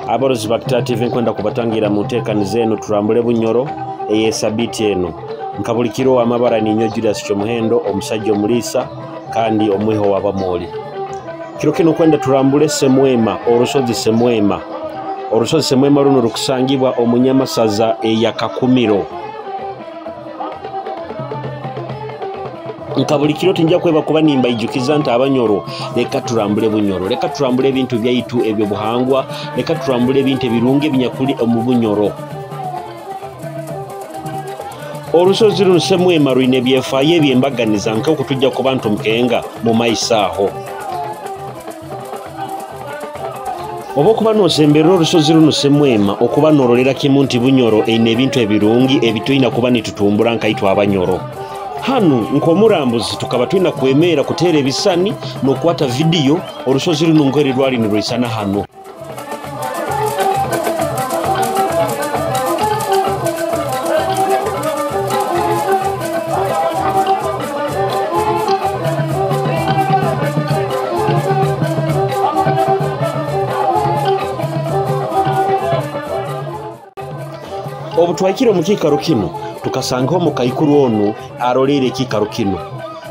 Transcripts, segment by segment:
Abarozi ba Kitara TV nkwenda kubatangira mu nteekaniza eno turambule Bunyoro ey'esabiiti eno. Nka buli kiro amabara ninyo Julius Kyomuhendo, omusajja omuliisa kandi omwiho w'Abamoli. Kiro kino kwenda turambule Semwema, orusozi Semwema. Orusozi Semwema runo rukusangibwa omu Nyamasaza eya Kakumiro. Nka buli kiro tinja kweba kuba nimbaijukiza nti Abanyoro leka turambule Bunyoro, leka turambule ebintu byaitu ebyobuhangwa, leka turambule ebintu ebirungi ebinyakuli omu Bunyoro. Orusozi runo Semwema rwine ebyefaayo ebyembaganiza nk'oku tujja kuba ntumukenga mu maiso aho. Oba okuba nosemberera orusozi runo Semwema, okuba norolera kimu nti Bunyoro eine ebintu ebirungi ebitwina kuba nitutumbura nkaitwe Abanyoro. Hanu nk'omurambuzi tukaba twina kwemera kuteera ebisani n'okwata vidiyo orusozi runo ngeri rwali nirwisana hanu. Obu twahikire omu kiikaro kinu tukasangaho omukaikuru onu aroleire ekiikaro kinu,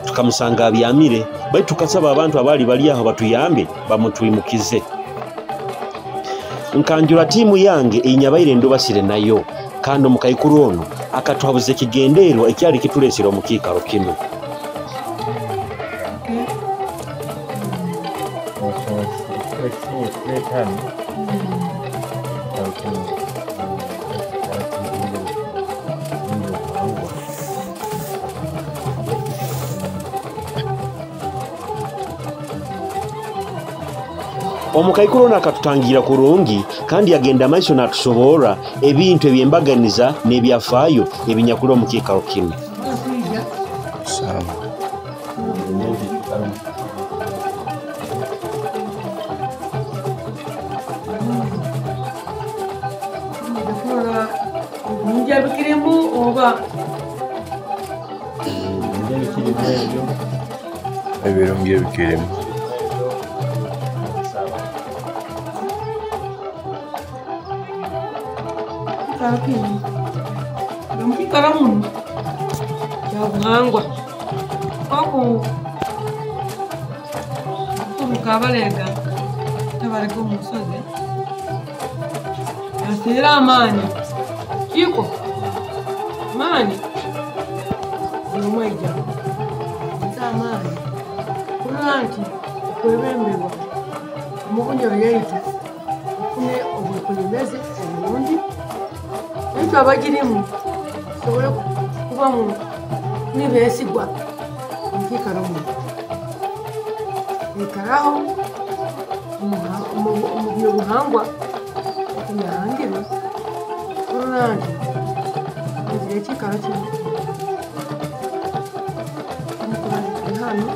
tukamusanga abyamire, baitu tukasaba abantu abali bali aho batuyambe bamutwimukize. Nkanjura tiimu yange einyabaire ndubasire nayo, kandi omukaikuru onu akatuhabuza ekigendererwa ekyali kitulesire omu kiikaro kinu. Omukaikuru ono akatutangira kurungi kandi yagenda maiso natusoborra ebintu ebyembaganiza n'ebyafaayo ebinyakuli omu kiikaro kinu. Ebirungi ebikirimu. Mukikara muno kyabuhangwa oku mukabalega tabareka omusozi aseera amaani kiko maani buli aija amaani kulora nti okwebemberwa omu Bunyoro yaitu ofune obukulembeze obulungi baitu abagirimu tusobole kubamu nibeesigwa omukiikaro muno ikaraho omu byobuhangwa okubyahangirwe kurora nti kugira ekiikaro kinu hano.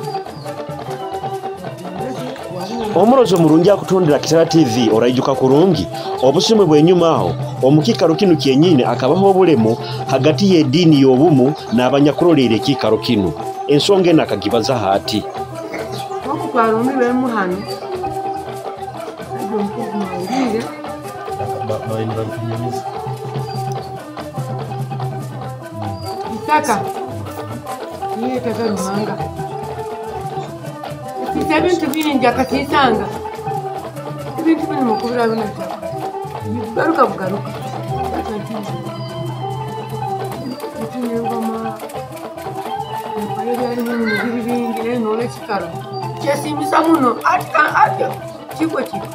Omurozi omurungi akutondera Kitara TV oraijuka kurungi obusimwe bwenyuma aho omukiikaro kinu kyenyine akabaho obulemu hagati y'ediini y'obumu n'abanyakuroleire ekiikaro kinu. Ensonga eno akagibaza hati. Oku twarumbi bemu hano mawulire itaka niyo itaka Ruhanga Ese ebintu bingi akatisanga ebintu biri mu kubira bino itaka bigaruka bugaruka engoma byali muno biri bingi naye noona ekikaro kyesiimisa muno atyo kiko kiko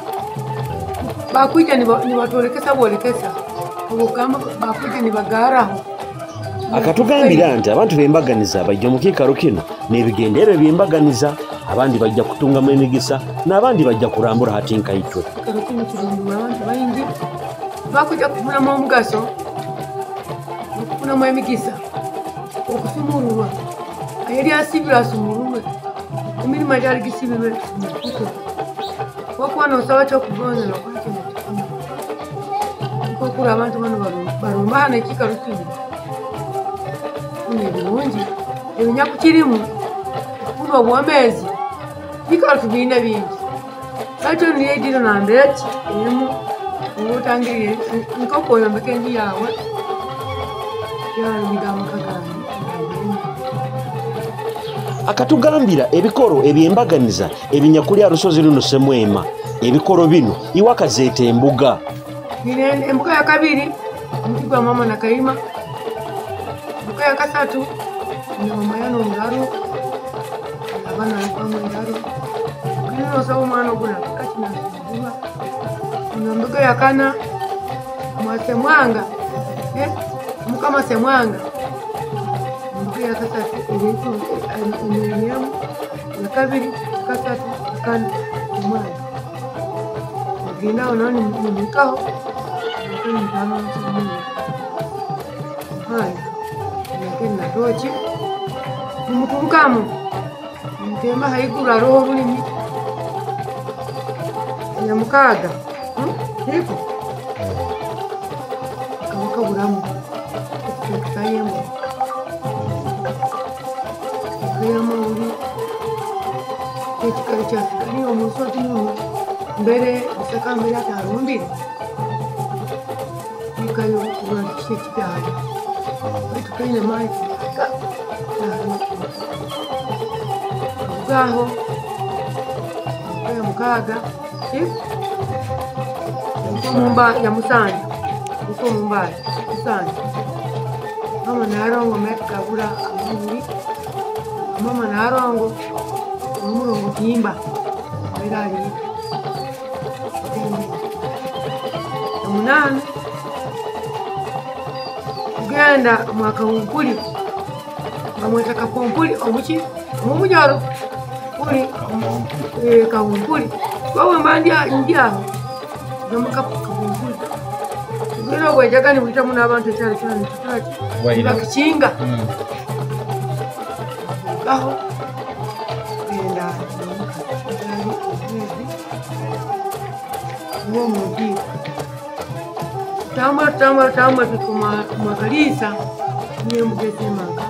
bakwija nibatwolekesa bwolekesa obugamba bakwija nibagaraho. Akatugambira nti abantu bembaganiza bajja omu kiikaro kino n'ebigendero ebyembaganiza, abandi bajja kutungamu emigisa n'abandi bajja kurambura hati nkaitwe. Ekikaro kino kirungi abantu baingi bakuja kufunamu omugaso okufunamu emigisa okusumururwa ayeri asibirwe asumururwe emirimu egyali gisibirwe mikuke okuba nosaba kyokugonza nokola kino nkokura abantu bano barumba hano ekikaro kino ebirungi ebinyakukirimu okufuna obwomeezi bikaro tubiine bingi baitu niyo ediiro nambere ki erimu Otangirire nk'okwoyombeka enju yawe yaniga amaka gange. Akatugambira ebikoro ebyembaganiza ebinyakuli arusozi runo Semwema. Ebikoro bino iwe akazeeta embuga. Embuga ya kabiri omuti gwa mama na Kaima. Embuga ya kasatu ni mama yano ngaro abana alikuwa ngaro kino omwana oguna kakinasubwa. Embuga ya kana Mwasemwanga Mukama Semwanga. Embuga ya kasatu eri ya kabiri kasatu kana Semwanga. Genda onani nimikaho haya natochi nimuturukamu nimutemba haiguru aroho obulimi ya mukaga hiko kaburamu kayemo kayemo uri ekikari kyasigariye omusozi muno mbere bisaka mbere atarumbire ikayo kurandikisha ekibyalo baitu kaine maizi bwaho ya mukaga mumba ya musanja uko mumba musanja mama narongo metukabura amuri mama narongo omurongo kimba berali omunani kugenda mwaka wumpuli bamweta kapompuli omuki omumunyaro puli kawumpuli wowe mba ndyaho kapompuli tugenda obwejaga nibuyitamu n'abantu ekyalo kyona nikitaki bakikinga aho genda omwezi ng'omugiiko tambula tambula tambula tumakalisa niyo maka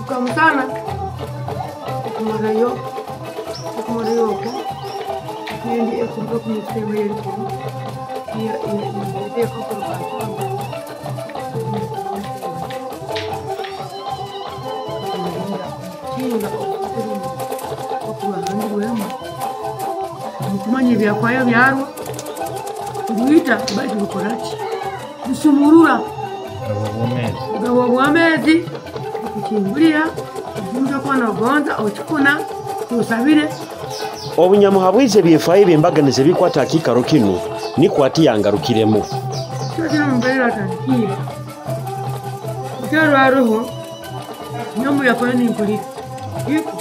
kamusana okumarayo okwo nendi ekuruga kumisema yerikuru yeteeka okuruga kinga okubahandirwemu mukumanya ebyakwayo byarwo rwita baitu rukoraki rusumurura bugabo bw'amezi kukingurira omuntu okuba nogonza okikuna tusabire. Obunyamuha bwize ebyefayo ebyembaganiza ebikwata akikaro kinu nikwo ati yangarukiremu. Kino mbeera atandikire mutaro aroho nyomu yakoyo ninkulira iko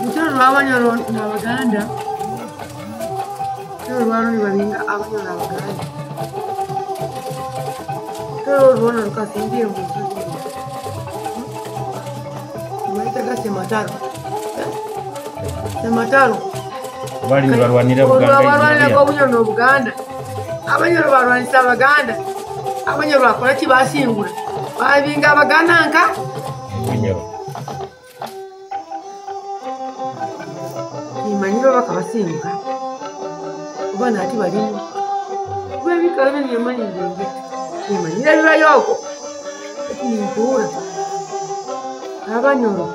mutaro rw'abanyoro n'Abaganda mutaro rwaro nibabinga abanyoro n'Abaganda mutaro rwona rukasingiye mu nsozi bayitaga Semataro. Semataro bali nibarwanira Buganda barwanira Obunyoro n'Obuganda. Abanyoro barwanisa Abaganda. Abanyoro bakora ki basingura babinga Abaganda nka Obunyoro nimanyiro bakabasinga oba nati balimu kuba ebikalo nimanyi nge nimanyira bibayoko nimpura Abanyoro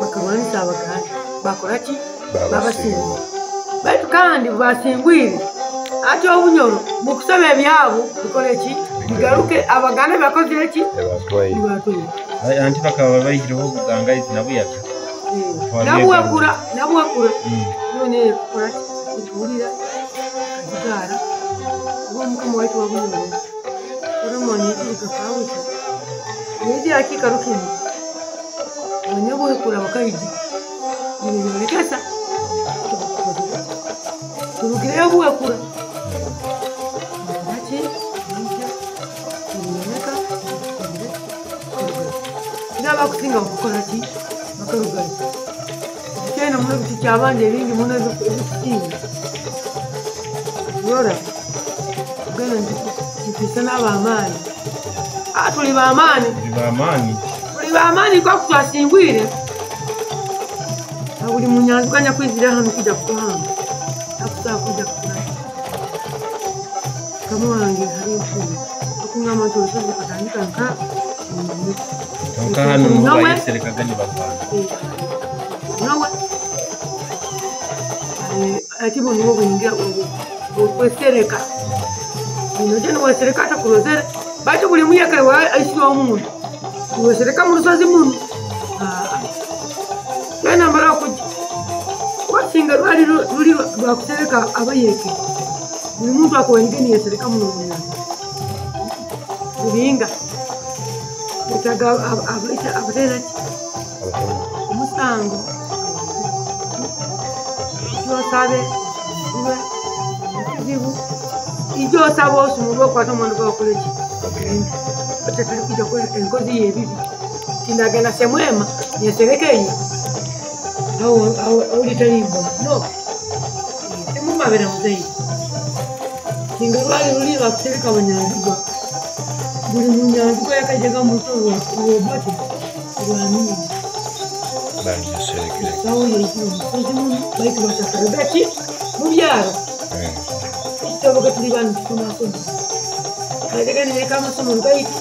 bakarwanisa Abaganda bakora ki babasingura baitu kandi basingwire ati Obunyoro mukusaba ebyabo bikore ki bigaruke Abaganda bakozire ki ebatwaire anti bakaba bayihireho obugangaizi nabuyaga nabuwakura none kora kuwulira kazigara oba Mukama waitu wa Bunyoro Solomoni ikakawusa neji akikaro kinu abanyabuhekura bakaija nibibolekesa turugireyo buhekura naki niboneka bakusinga okukora ki bakarugayo kyena muno ebiti kyabandi ebingi muno ebikusinga rora tugenda nitwisa n'abamaani tuli bamaani tuli bamaani kwaku twasingwire na buli munyanziganya kwizira hano kuja kutuhamba nakusobola kuja kukora Mukama wange hari enfumu okungamba nti orusozi rukatandika nka Nka hano niho bayeserekaga nibarwana. Nawe ati bo nibo bwingira okwesereka noje niwesereka atakurozere bati buli muyekere aisirwa omuntu niwesereka mu rusozi muno tena mara kujja wasinga lwali luli lwakusereka abayeke buli muntu akuwenige niyesereka muno munyanja rubinga etaga abateraki omusango gyosabe iwe kizibu igyosaba osumulwe okwata omwana gwakoleki ate tuli kujja enkozi y'ebibi tindagenda semwema yeserekeyo aulitalimbona no temumabera muzeyi singa lwali luli lwakusereka abanyanzigwa buli munyanzigwa yakajjaga mu lusozi lwobate lwamini sawo yeikira omusozi muno baitu batasaraga ki mu byaro ekitaboga tuli banu tusoma amasomo kajjaga nireka amasomo gaitu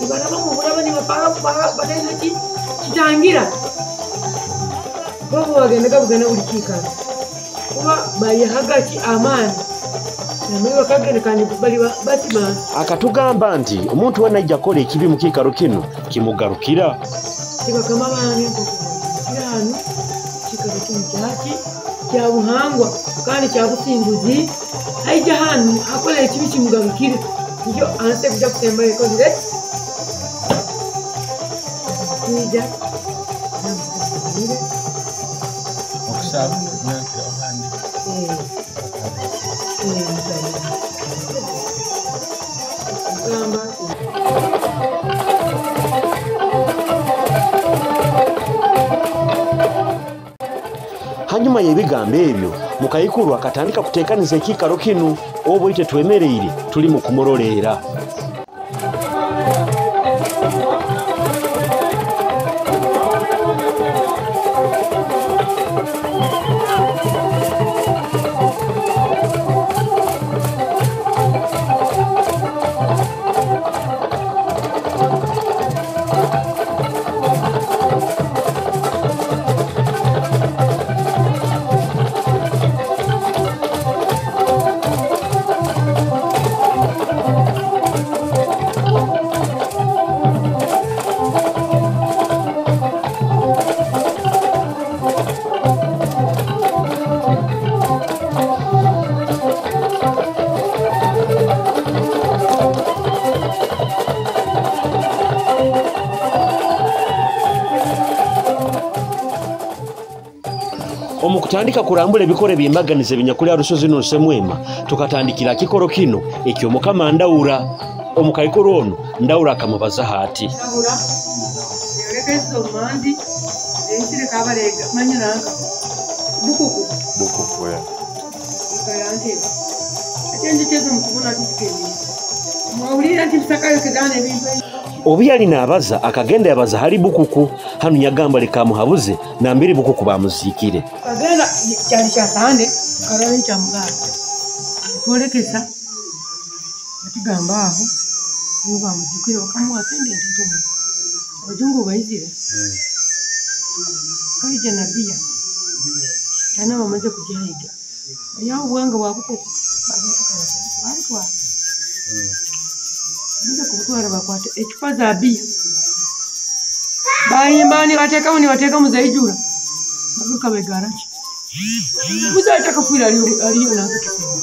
ibaraba mubulaba nibapara bataina ki kitangira bobo bagendaga bugana buli kiikaro kuba bayahaga ki amaani namwe bakagenda kandi bali bati bantu Akatugamba nti omuntu wena ajja kukola ekibi mu kiikaro kino kimugarukira. Tibakama bange kira hano kiikaro kino kyaki kya buhangwa kandi kya businguzi aija hano akola ekibi kimugarukire nikyo anse kuja kusemba ekozire kwija namukaire Okusaba kunyakira abandi. Gamba Hanyuma y'ebigambo ebyo mukayikuru akatandika kuteekaniza ekiikaro kinu obu ite twemereire tuli mu kumuroleera. Omu kutandika kurambula ebikoro ebyembaganiza ebinyakulya rusozi no Semwema tukatandikira kikoro kino eky'omukama Ndaura. Omukaikuru ono Ndaura akamubaza hati Ndahura yoreka omandi ensire kabarega manyiranga bukuku Bukuku ya. kayanje ate njitezo mukubona tusikeni mwawulira nti msakayo kidana ebintu Obu yali naabaza akagenda yabaza hali bukuku hanu nyagamba likamuhabuze nambiri bukuku bamuziikire. Kagenda kyali kya sande karali kya muganda twolekesa atugamba aho nibo bamuzikire bakamuwa sente ntoto muno abajungu bayizire kaija nabiya tana bamaze kugihayiga yaho obwanga bwa bukuku babutwara bamaze kubutwara bakwata ecupa za biya bayimba nibateekamu nibateekamu zaijura babiruka begaraki muzaita kafuira aliyo nanka kisengo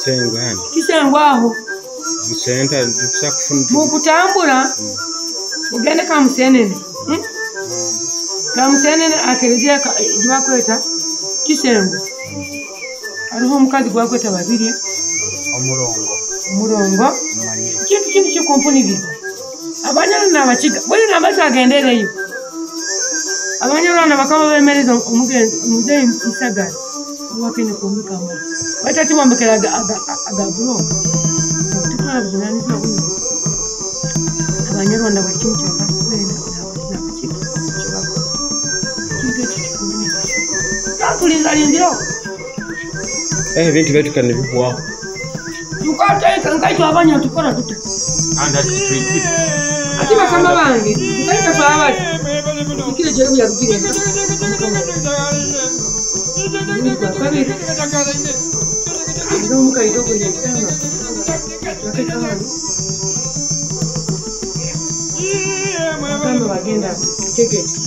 Sengwe hano. kisengo aho Musenta tukusa kufuna mukutambura mugende kamusenene kamusenene akerezia gyebakweta kisengo hariho omukazi gwakweta babiri omurongo. omurongo kintu kindi kikumpuniriza abanyarwanda n'abakiga buli namba kyagendereyo abanyarwanda bakaba bemereza omugenzi omuzeyi Isagara owakene kwombeka amaju baitu atibombekera aga buloka tutwala buvunanyizibwa buno abanyarwanda buli kimu kyabena n'abakiga kyebakora kintu ekyo kikumpuniza tulinzalindirawo. Ebintu byaitu kandi bihwaho. Tukateka nkaitwa abanya tukora tuta. Kandi ati twikire. Ati bakama bange nkaitwa twabali. Kile jaribu ya rugire. Kabiri. Ndio mkaitoko ile tano. Mukama bagenda tegete.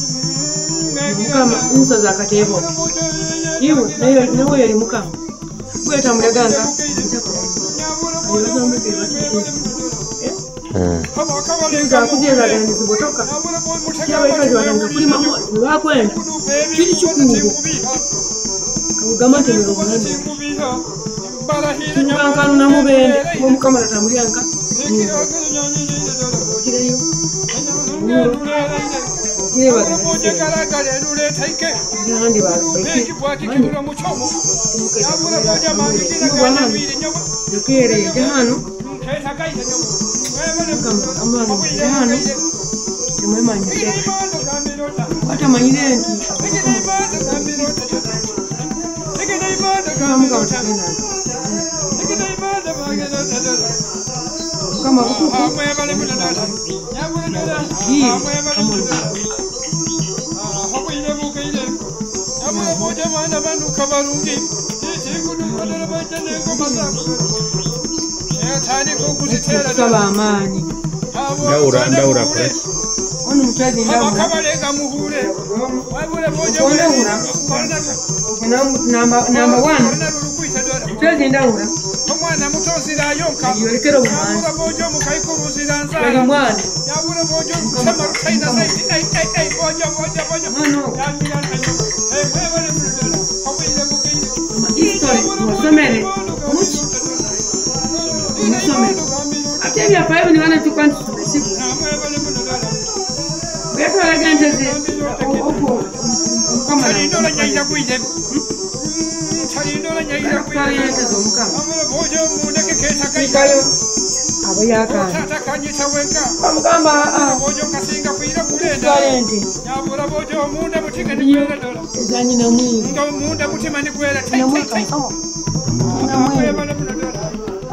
Mukama insa za katebo. Iwe nayo nawe yali mukama. Bweta mudaganga. Nza zibotoka. Kyabaikazi batandika kulima lwakwenda. Kiri kikuubo. Kugamba nti 80. Kirukankano namubende omukama tatambulyanka. Ogireyo. Kusaba amaanyi. Ndawura kule. Ono mutwazi ndawura. Ndawura. Namba 1. Mutwazi ndawura. Yolekera obumanzi. Buli mwana. History musomere. Muki. Musomere. Ate ebyafaayo bino baana tukwa nti tusomesibwe. Bwe yatwalaga ente ze okwo Omukama kutwalayo ente z'Omukama. Ikayo abo yakaana. Bamugamba tutwala ente. Eza nyina mwiru.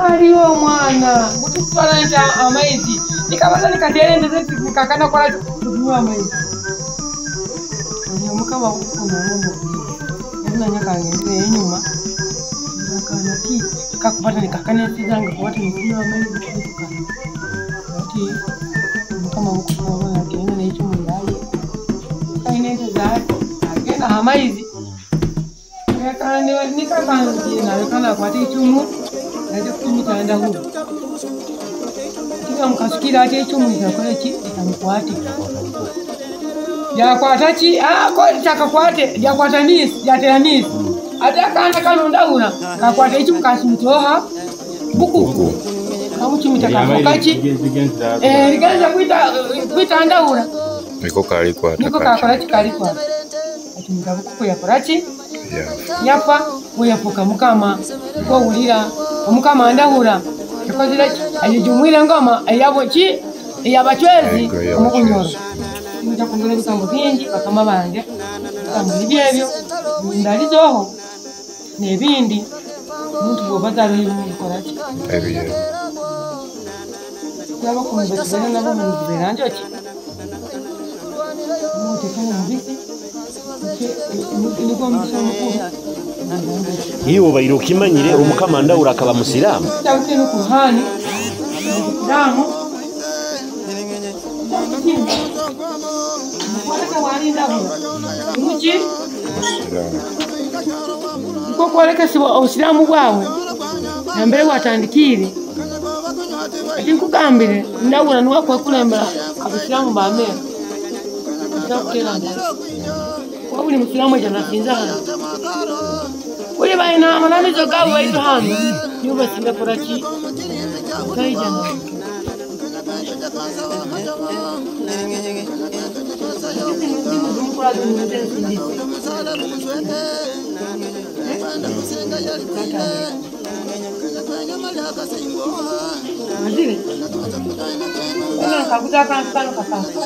Aliwo omwana mututwala ente amaizi nikabaza nikateera ente ze nikakana kola tunywa amaizi. Omukama okunamubuli kangendere enyuma akana ki kakubata nikakana ente zange kubata nikunywa amaizi kutukana ati Omukama okukunamubuli agenda n'ekimu yaye kalina ente zaye agenda amaizi nikakanalekana akwata ekimu naje kutumita ndahura. Kiga mukasukira ate ekimu kyakola ki ekamukwate. Yakwata ki takakwate yakwata nisi yatera nisi ate akaana kano ndahura kakwata ekimu kasimitoha buku kamuchimita kafoka ki ligenza kwita ndahura niko kalikwata niko kakola ki kalikwata akimita bukuku yakola ki yafa we yafuka mukama kowulira omukama ndahura yakozire ki ayejumwire engoma eyabo ki eyabachwezi omukunyoro. Nja ebigambo bingi bakama bange ebigambo nibyo ebyo ndalizoho n'ebindi omuntu bw'oba bikola ki ebyo twabakunze tugende nabo muzibeera njoki mutekane mubisi nigwo omukisa omukulu. Iwe obaire okimanyire omukama ndahura akaba musiraamu. Kitabo kinu Kuruhani musiraamu. Muki niko kwolekesibwa obusiraamu bwawe nambere bwatandikire. Ati nkugambire ndahura niwe akwekulembera abasiraamu ba Amerika. Kuba buli musiraamu ekyo nasinza hano. Buli balina amalamizo gaabwe baitu hano nibo basinga kola ki kaijana. Mazire. Kakuta akantu kano kasasa.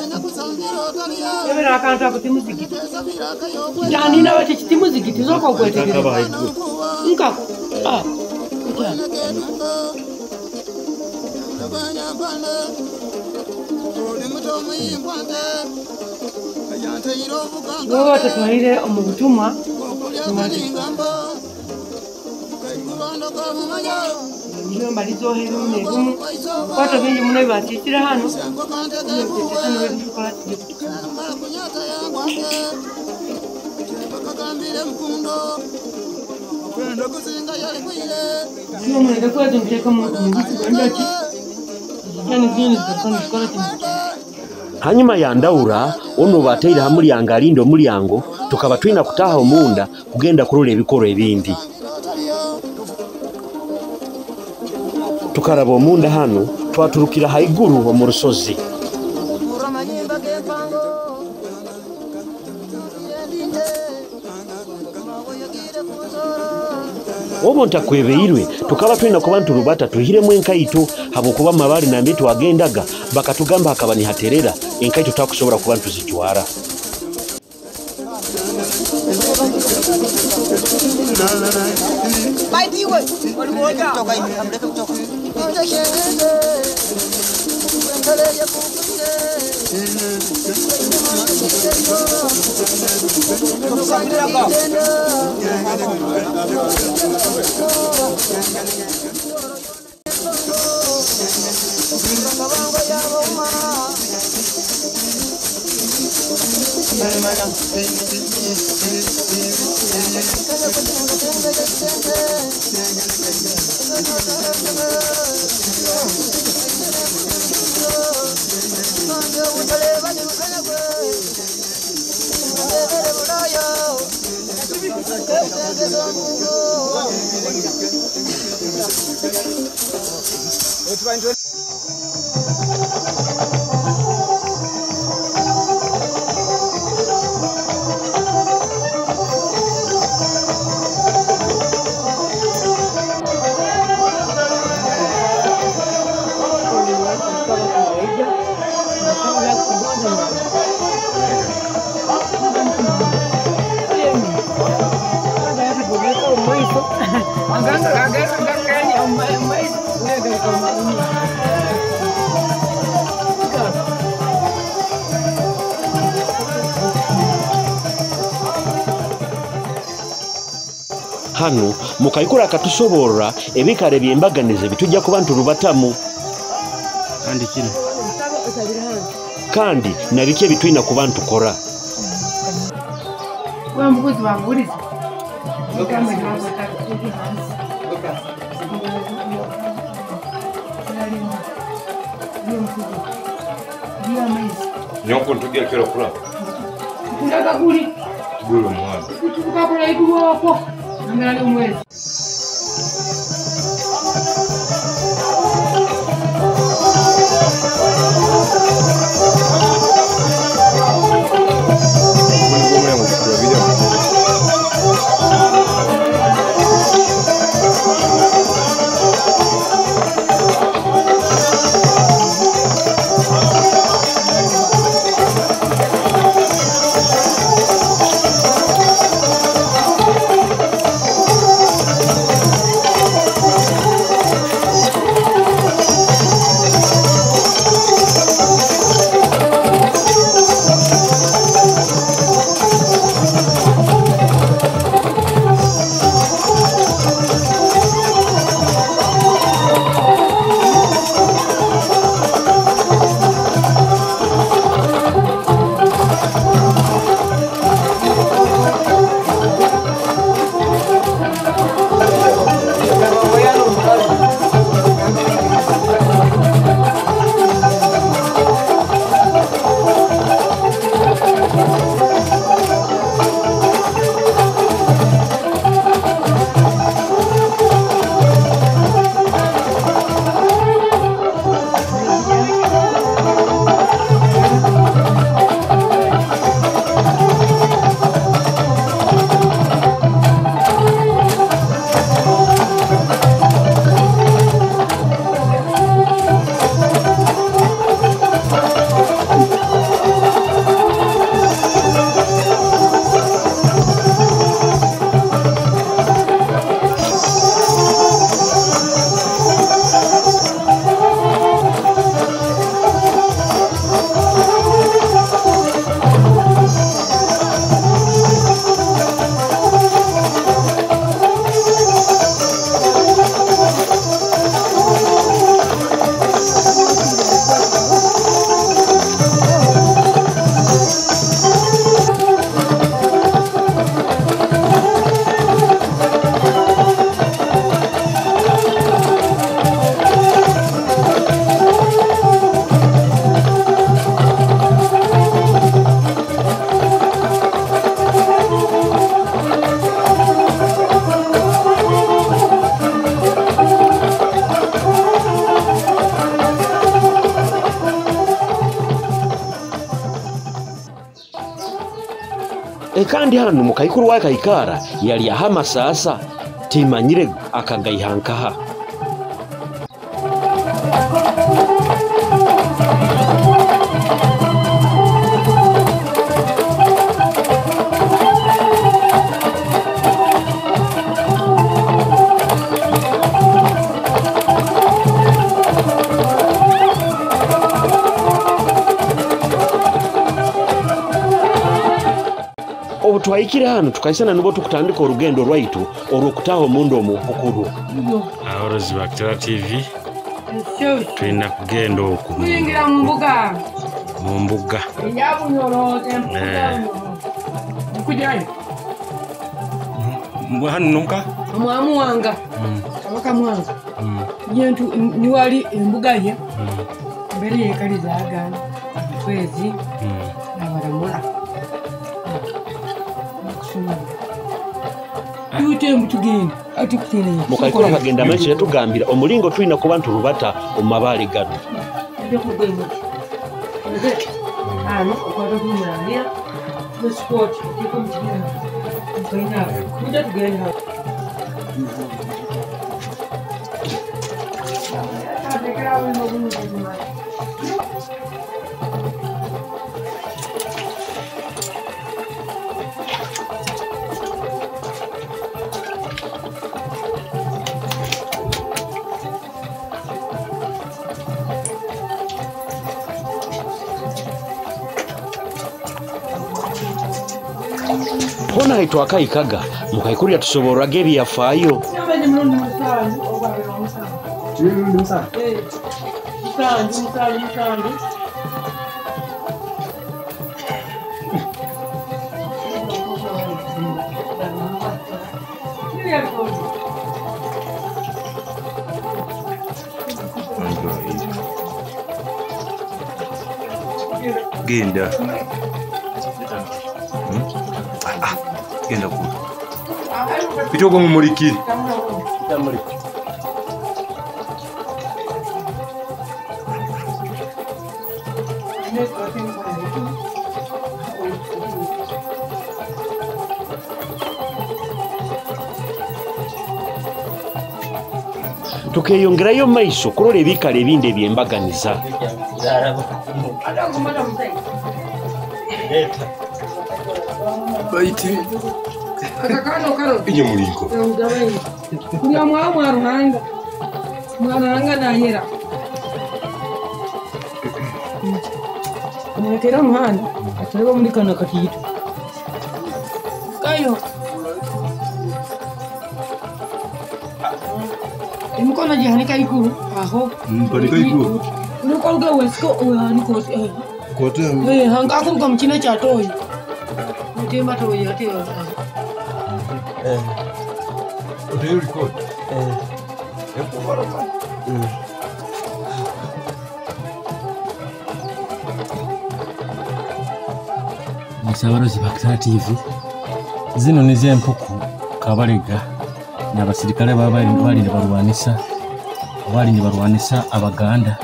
Ebera akantu ako timuzigiti. Janina bati kitimuzigiti zoka okwetegereza. Nkako. Wowe batatwahire omu butumwa mbalizoheru negumu kwata bingi muno bibasisira hano. Hanyuma ya Ndaura ono bateire ha mulyango alinda omulyango, tukaba twina kutaha omunda kugenda kurora ebikorwa ebindi. Tukaraba omunda hano twaturukira haiguru omu rusozi. Obo ntakwebeirwe tukaba twina kuba nturubata tuhiremu enkaito habwokuba amabali nambe twagendaga bakatugamba hakaba nihaterera enkaito takusobora kuba ntuzijwara. Hano mukaikura akatusoborra ebikare byembaganize bitujja kuba nturubatamu kandi kino kandi nabiki ebitwina kuba ntukora. Nyoko ntugia kero kula. Gulu mwana. Kandi hano mukaikuru wae kaikara yali aha masasa timanyire akagaihankaha. Twahikire hano tukaisana nubo tukutandika orugendo rwaitu orwokutaha omundu omumpukuru. Aborozi ba Kitara TV tulina kugenda oku kuyingira mu mbuga. Mu mbuga. Kujayo. Hano nonka? Omwamu wanga. Kabaka Mwanga. Yentu niwali embuga ye. Mbere yekaliza agana. Twezi. Nabaramura. Mukaikuru akagenda maiso yatugambira omulingo tulina kuba nturubata omu mabaale gano. Hona haitwakaikaga mukaikuru yatusoboraga ebyafaayo. Genda. Genda ku. Bitoko mumuriki. Mumuriki. Tukeyongerayo maiso kurora ebikala ebindi ebyembaganiza. Baiti. Inye mulinko. Kuna mwa Ruhanga. Mwa Ruhanga nahera. Mwekera muhanda atareba muri kana katiito. Kayo. Emikono gihanika ikuru aho. Mpanika ikuru. Nuko wesiko uhanika ose. Kote. Hanga akuruka mukina kya toyi. Mutemba toyi ate. Record. Abarozi ba Kitara TV zino nizo empuku Kabalega n'abasirikale baba bali nibarwanisa Abaganda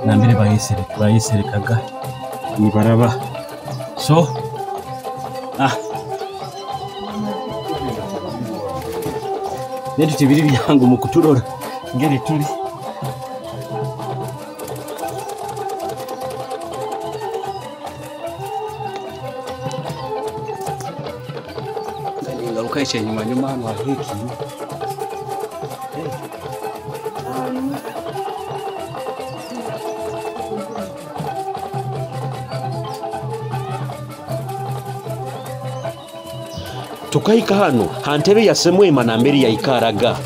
nambere bayeserekaga nibaraba so netu tibiri byangu mu kuturora ngeri tuli ngaruka eky'enyuma nyuma hano hahiki. Tukahika hano hantebe ya Semwema na mbere yaikaraga.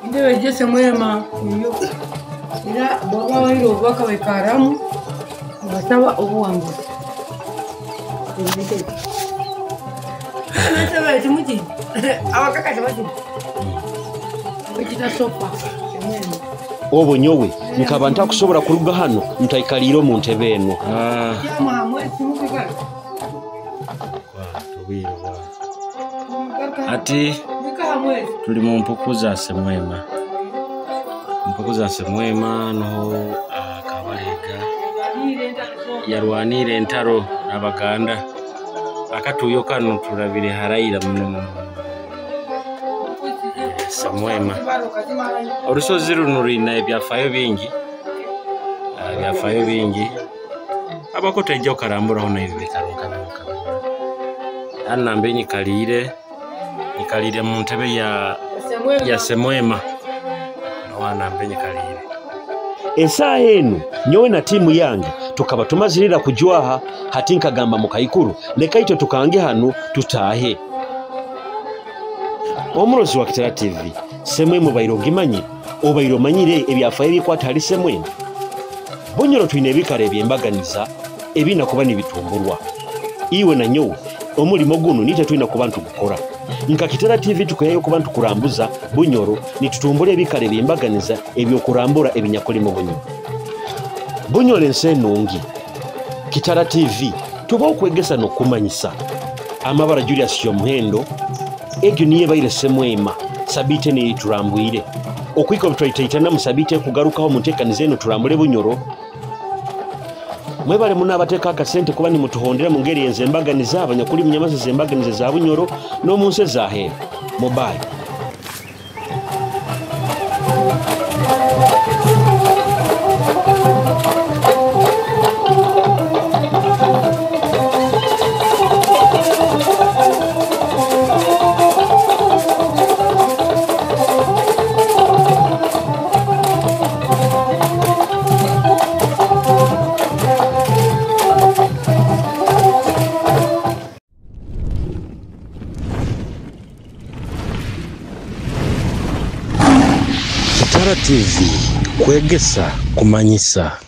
Intebe ya Semwema iyo era baba bahiro baka baikaramu basaba obuwanguzi. Obo nyowe nkaba ntakusobola kuruga hano ntaikaliire omu ntebe eno. Ati tuli mu mpuku za Semwema. Mpuku za Semwema noho Kabalega Yarwaniire entaro n'Abaganda. Akatuuyo kanu turabire haraira muno muno. Semwema. Orusozi runu rwina ebyafaayo bingi. Ebyafaayo bingi. Abako taija okaramburaho n'ebyo bikaro nkabyo. Hanu nambe nyikaliire mu ntebe ya Semwema. Nambe nyikaliire. Esaaha enu nyowe na tiimu yange tukaba tumazirira kujwaha hati nkagamba mukaikuru leka itwe tukange hanu tutaahe. Omurozi wa Kitara TV, Semwema obaire ogimanyire, obaire omanyire ebyafaayo ebikwata hali Semwema. Bunyoro twine ebikaro ebyembaganiza ebina kuba nibitumburwa. Iwe na nyowe omulimo guno nitwe twina kuba ntugukora. Nka Kitara TV tukayayo kuba ntukurambuza Bunyoro nitutumbura ebikaro ebyembaganiza ebyokurambura ebinyakulimo Bunyoro. Bunyoro ensi enungi. Kitara TV tuba okwegesa n'okumanyisa. Amabara Julius Kyomuhendo egyo niye baire Semwema sabite ni turambwire. Okwika obutwaitaitana mu sabite kugarukaho mu nteekaniza eno turambule Bunyoro. Mwebale muno abateeka akasente kuba nimutuhondera mu ngeri enzembaganiza abanyakuli munyamaza zembaganiza za Bunyoro n'omu nsi ez'aheeru. Mobile. Kitara TV kwegesa kumanyisa.